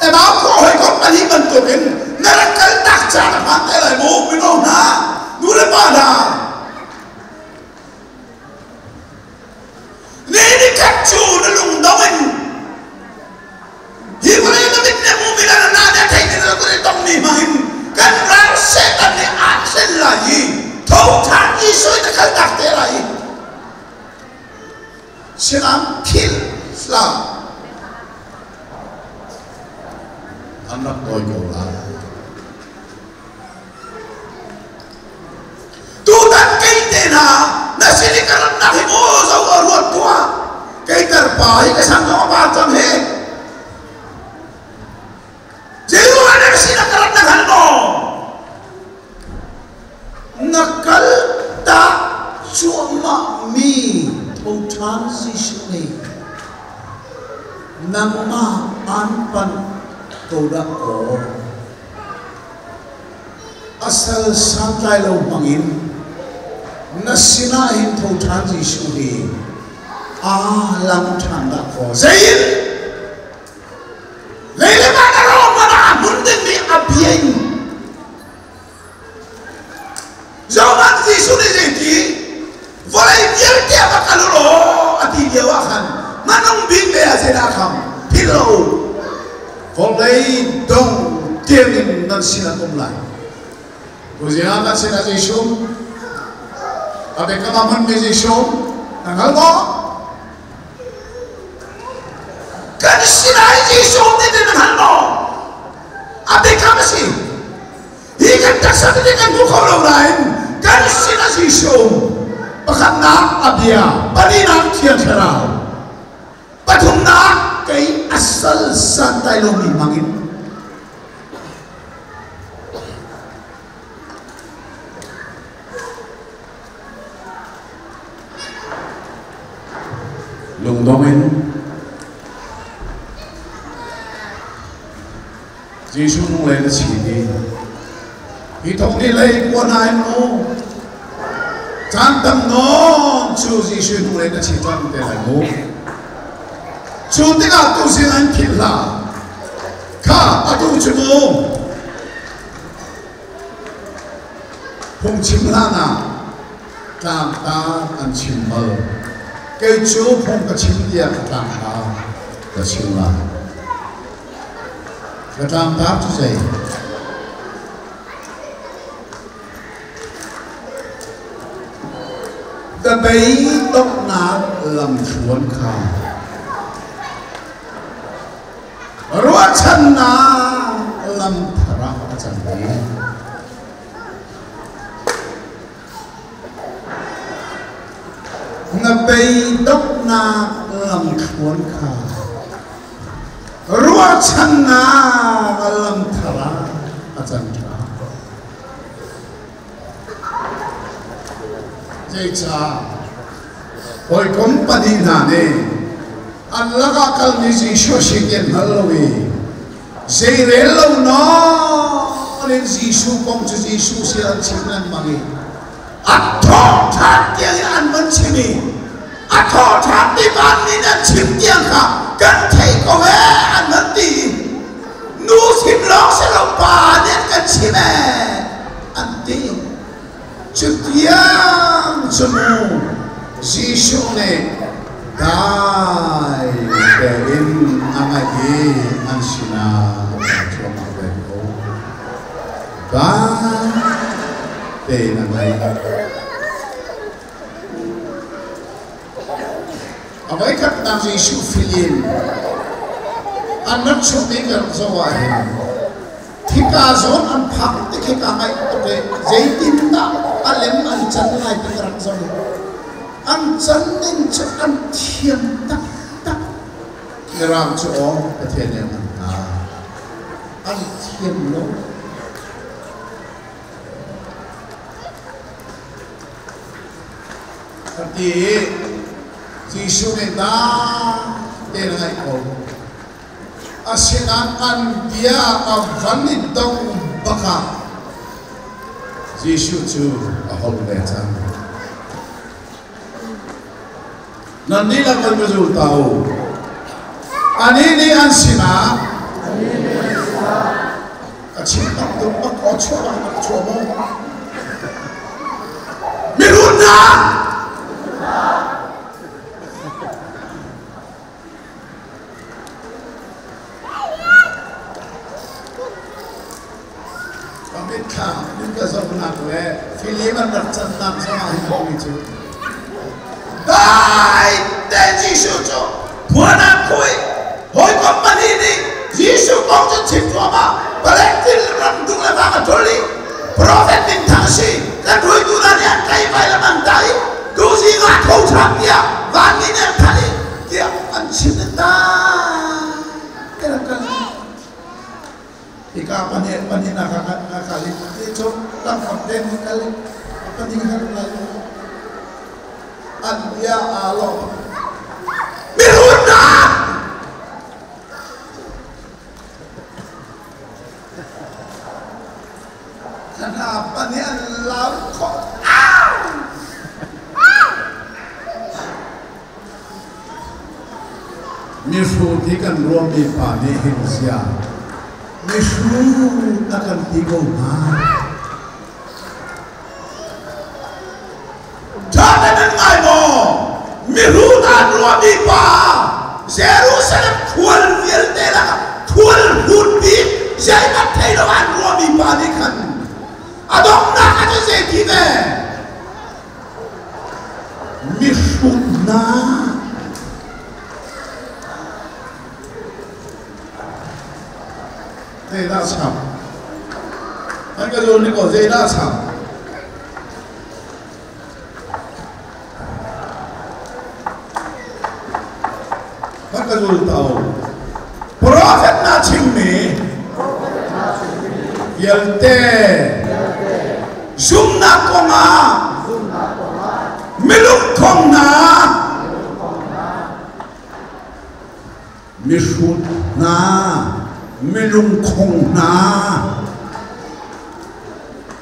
Emau khua hawikom pahnih bantukin na rak kaltak caan a phan te lai maw? Mino hna, nu le pa hna. Ni nih khat cu na lungdong in hi vawlei na mit nih a hmumi le na na nih a theimi le na kut i tongmi hmang in kan ral Satan nih aan hlen lai i tho ṭhan Jesuh in na kaltak te lai i sinam philh hlah, an rak dawi ko lai. Tutan kei te hna na sin i ka ratnak hi maw zo a ruat tuah. Kei tarpa hi ka sang zong a par cang hi. Jehovah na sin a ka ratnak hal maw? Na kal ta cuahmah mi tho ṭhan Jesuh nih nangmah aan panh ko dah kaw. A sal santlai lo hmangin na sinah hin tho ṭhan Jesuh hi aa lang ṭhan dah kaw. Zein lei le van a rawh hmanh ah a hmun dingmi a bia in Johan Jesuh nih zeiti vawlei vialte a va kal u law a ti lio ah khan hmanung bik te ah zeidah a kham? Philh lo u, vawlei dong tiangin nan sinah um lai. Tuzing kan sinah Jesuh a biakam a hmanmi Jesuh na hngal maw? Kan sinah Jesuh nih na hngal maw? A biakam a si. Hi kan taksa tete kan hmu kho lo nain kan sinah Jesuh pakhatnak a bia, palinak Thiang Thlarau, pathumnak kei a sal santlai lomi hmangin Lungdong in Jesuh nung le na si i hi thong ni lei kua na in mu caan tam nawn cu Jesuh nung le na si cang te lai mu cu tikah tu sin an philh hlah kha atu cu mu Phungchim hlan ah tlangtar an chim bal. Kei cu phung ka chim tiah ka tlangtar ka chim lai. Ka tlangtar cu zei? Ka bei donghnak lamthluan kha Ruahchannak lam thar ah a cang i na beidonghnak lamthluan kha ruahchannak lam thar ah a cang ṭhan. Zeicah hawikom pahnih hna nih an lakah kalmi Jesuh si ti an hngal lo i zeirel lo nawn in Jesuh kong cu Jesuh sin an chim lengmang i a thawhṭhan tiang in an van chim i a thawhṭhan ti van nih an chim tiang kha kan thei ko ee an van ti i nu chim lawng si lo pa nih an kan chim ee an ti. Cutiang cu mu Jesuh nih dai tein a ngaih i an sinah aa cuahmah ve ko. Dai tein a ngaih. A voikhatnak Jesuh film an rak chuahmi ka rak zoh ahhin Khika zawn an phak ti khi ka ngaih tuk i zeitindah a lem an can lai ti ka rak zoh. An can ning cu an thiam taktak. Mirang cu aw Pathian nih an hna. An thiam lo. Kan ti i Jesuh nih dah tein a ngaih ko. Asinain an bia a van i dong bak ah Jesuh cu a holh ve cang. Nannih le kan va ta u. Anih nih an sinah a chim bantuk bak aw chuah bak bak chuah maw? Mirun hna! Ka mitthlam in ka zohnak le film an rak cannak zongah hin mi cu dai te Jesuh cu puan ah khui hawikom pahnih nih Jesuh kong cu chim cuahmah Palestine ram dung le vang a ṭol i profet minthang si kan hruaitu hna nih an tlaih vai lam an tah i tuzing ah tho ṭhan tiah vanmi nih an thanh i tiah an chim ta kan kal hika pahnih pahnih na ka na kal i ti cu lamkam te ni kal i pahnih kan kal an bia aa lawm mirun na Hna pahnih an lau khawh. Mihrut hi kan ruahmi pa nih hin zia mihrut a kan ti ko hnga. Ṭha te nan ngai maw? Mihrut an ruahmi pa Jerusalem khual vialte lakah khual hrut bik zeihmanh thei lo an ruahmi pa nih khan A donghnak ah cun zei ti ve? Mihrut hna. Zeidah cham? An ka zawn ni ko zeidah cham? Kan ka zul to. Prophet na chimmi vialte zumnak kongah milungkhong hna mihrut hna milungkhong hna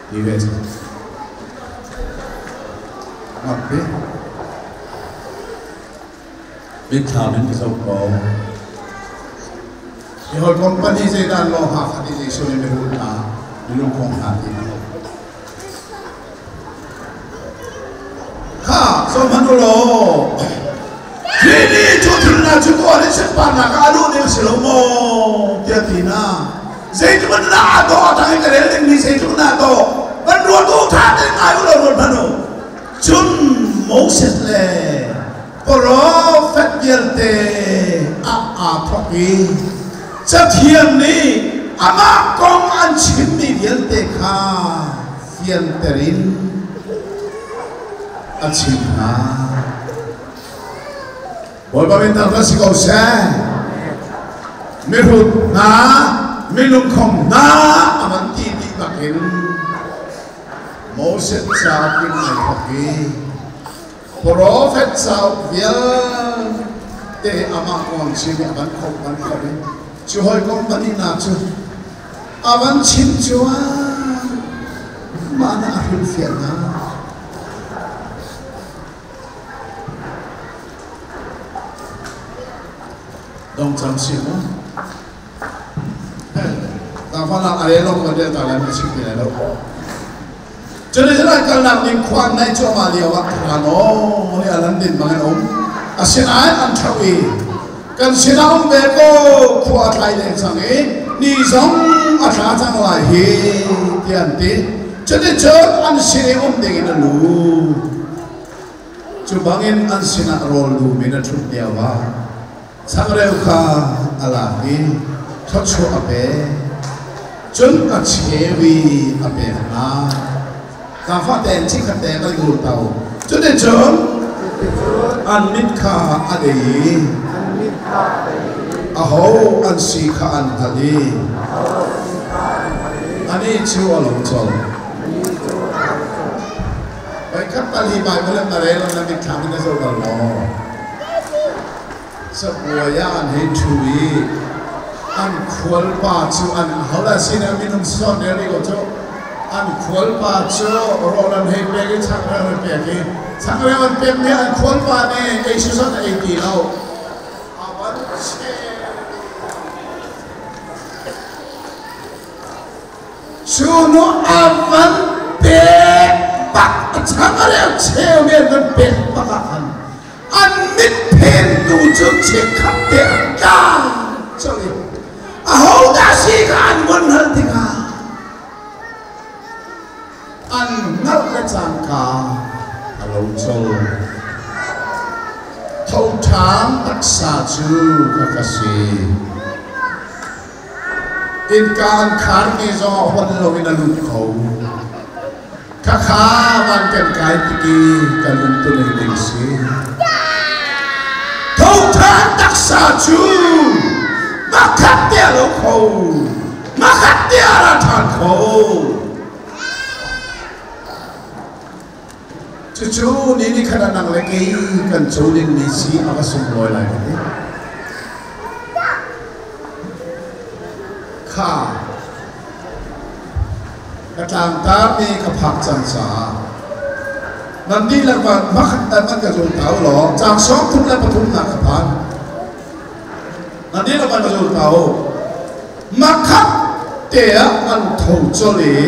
ti ve cang ngakpi mitthlam in ka zoh ko hi hawi company zeidah law ha khat i Jesuh nih mihrut hna milungkhong hna ti Kha zohhmanh u law hi ni cu thil hna cu kawl in sunparnak ah a luh ding a si lo maw tiah ti na zeitluk in dah aa dawh a tang i ka rel dingmi zeitluk in dah aa dawh van ruat u ṭha tein ngai u law ruat hmanh u cun Moses le profet vialte ah aa thawk i Cathiang nih amah kong an chimmi vialte kha fianter in a chim hna. Bawipa min thangṭhat si ko seh. Mihrut hna, milungkhong hna a van ti dih bakin Moses cauk in ai thawk i Profet cauk vialte amah kong chim i a van khawmh van khawmh i cu hawikom pahnihnak cu a van chim cu mah na a hrilhfiah hna. Dong cang si mu. Tangfanak a rel lo ma del ta lai ma chim ti lai lo. Jerusalem kalnak ding khua an naih cuahmah lio ah Rano nih an din bang an um. Asinain an ṭheo i kan sinah um ve ko khua a tlai leng cang i ni zong a tla cang lai hi tiah an ti. Cuticun an sin i um ding in a lut. Cu bangin an sinah rawl dum in a ṭhut lio ah changreu kha a lak i thluachuah a pek. Cun a cheu i a pek hna. Zaangfah tein chikkhat te kan i to. Cuticun an mit kha a dei i aho an si kha an hngalh i anih cu a lo colh. Voikhat tal hi Baibal an na rel na mitthlam in na zoh bal maw? Cabuai ah an hei ṭhu i an khualpa cu an hodah sin ah minung sawn rel rih ko cu an khualpa cu rawl an hei pek i changreu an pek i changreu an pek mi an khualpa nih ei sisawt a ei ti lo a van cheh Cu nu a van pek bak a changreu cheu mi an van pek bak ah khan an mitphen tu cu chikkhat te a tla colh i ahodah si kha an von hngalh tikah an hngalh le cangka a lo colh. Tho ṭhan taksa cu ka ka si. Innka an kharmi zong a hon loin a lut kho. Khakha van kan kai tik i kan umtuning ding si. Thothan taksa cu makhat te a lo kho. Makhat te a ra ṭhan kho. Cucu ni ni khat ah nang le kei kan co dingmi si a va sunglawi lai ka ti. Kha ka tlangtarmi ka phak cang caah nan dihlak van hmakhat tan an ka zul ta u law caang sawm thum le pathumnak ka phan. Nan dihlak van ka zul ta u. Makhat te ah an tho colh i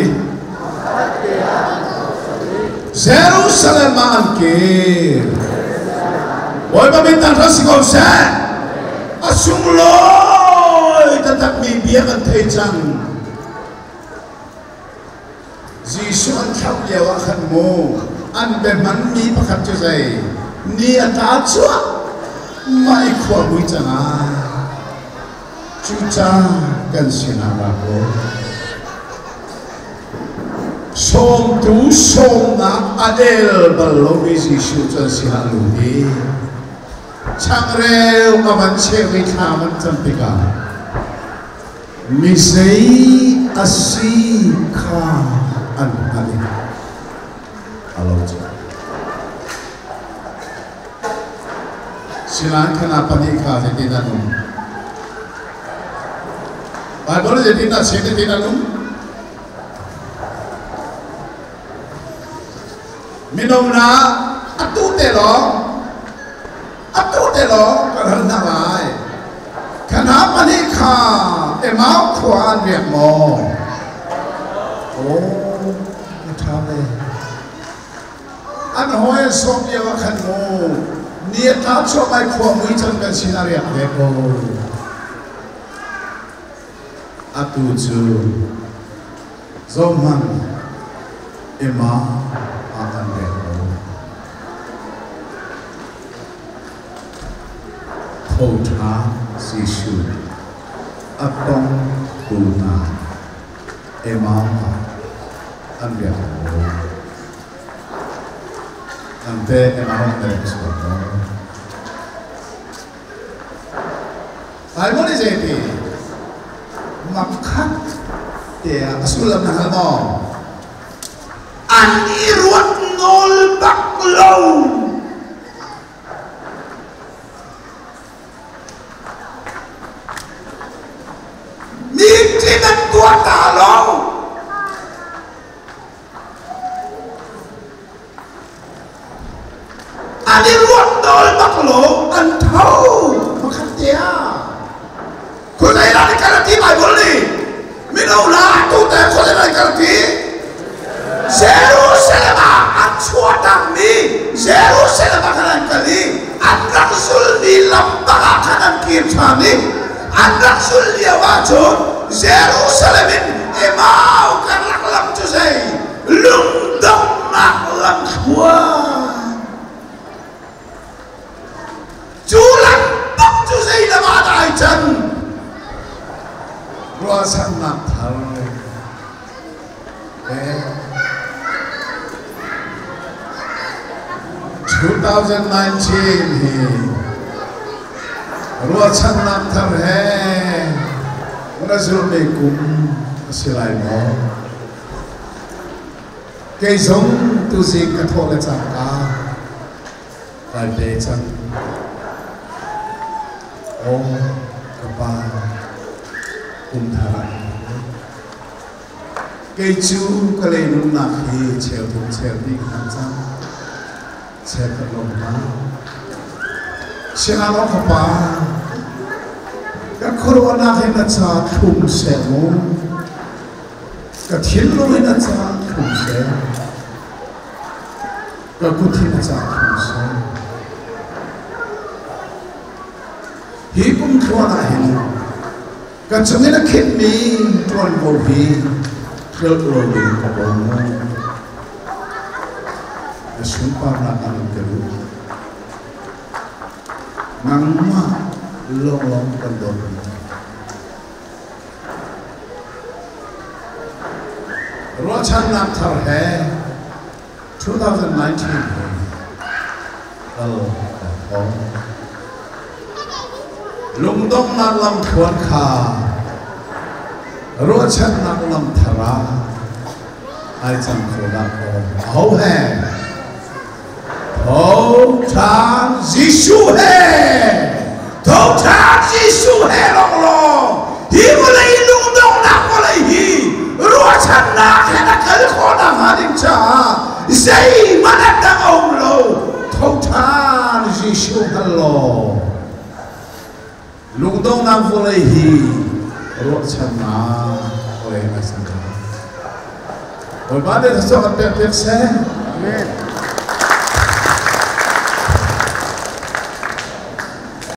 Jerusalem ah an kir. Bawipa min thangṭhat si ko seh. A sunglawi taktakmi bia kan thei cang. Jesuh an thlauh lio ah khan mu an biahmanmi pakhat cu zei ni a tla cuah mah i khua mui cangah cuca kan sinah ra ko. Sawmtu sawmnak a el bal lomi Jesuh cu an sinah lut i changreu a van cheu i thla van cam tikah Mizei a si kha an hngalh i a lo cu. Sinain khan pahnih kha zeitin an um? Baibal zeitin dah chim zeitin an um? Mino hna atu te lawng atu te lawng kan hal hna lai. Khana pahnih kha Emau khua an riak maw? Oh, a ṭha ve. An hawi an sawm lio ah khan mu ni a tla chuah mai khua mui cang kan sin a riak ve ko. Atu cu Zohhmanh, Emma ah kan rel ko. Tho ṭha Jesuh a tongtu hna Emma ah an riak ko. An te Emma an rel sual ko. Bible nih zeiti makhat tiah a sullam na hngal maw? An i ruat nawl bak lo. Meeting an tuah ta lo. An i ruat nawl bak lo, an tho pakhat te ah. Khuazei dah kal a ti Bible nih? Mino la tu te khuazei dah kal ti? Jerusalem ah an chuahtakmi Jerusalem ah khan an kal i an rak zulmi lam bak ah khan an kir ṭhan i an rak zul lio ahcun Jerusalem in Emau karlak lam cu zei lungdonghnak lamthluan cu lam bak cu zei lam ah dah ai can ruahchannak thar eh 2019 hi ruahchannak thar he na zulhmi kum a si lai maw? Kei zong tuzing ka thawh le cangka kai pe cang. Aw ka pa, kum thar ah kei cu ka lei nunnak hi cheu thum cheu hnih ka hman cang. Cheu ka lawm hna. Siangah ka pa, ka khuaruahnak hi na ca thlum seh mu. Ka thinlung in a ca thlum seh. Ka kut in a ca thlum seh. Hi kum thluan ah hin ka cung in a khinhmi ṭuanvo hi tlolh lo ding ka bawm mu. Na sunparnak ah nan ka luh. Nangmah lawnglawng kan dawt. Ruahchannak thar he 2019 he kal kan thawng. Lungdonghnak lamthluan kha ruahchannak lam thar ah ai cang kho dah kaw aho he Tho ṭhan Jesuh he tho ṭhan Jesuh he lawnglawng hi vawlei lungdonghnak vawlei hi ruahchannak he na kal khawh nakhnga ding caah zeihmanh a dang a um lo tho ṭhan Jesuh hngal law lungdonghnak vawlei hi ruahchannak vawlei a cang. Bawipa nih thluachuah kan pek piak seh. Amen.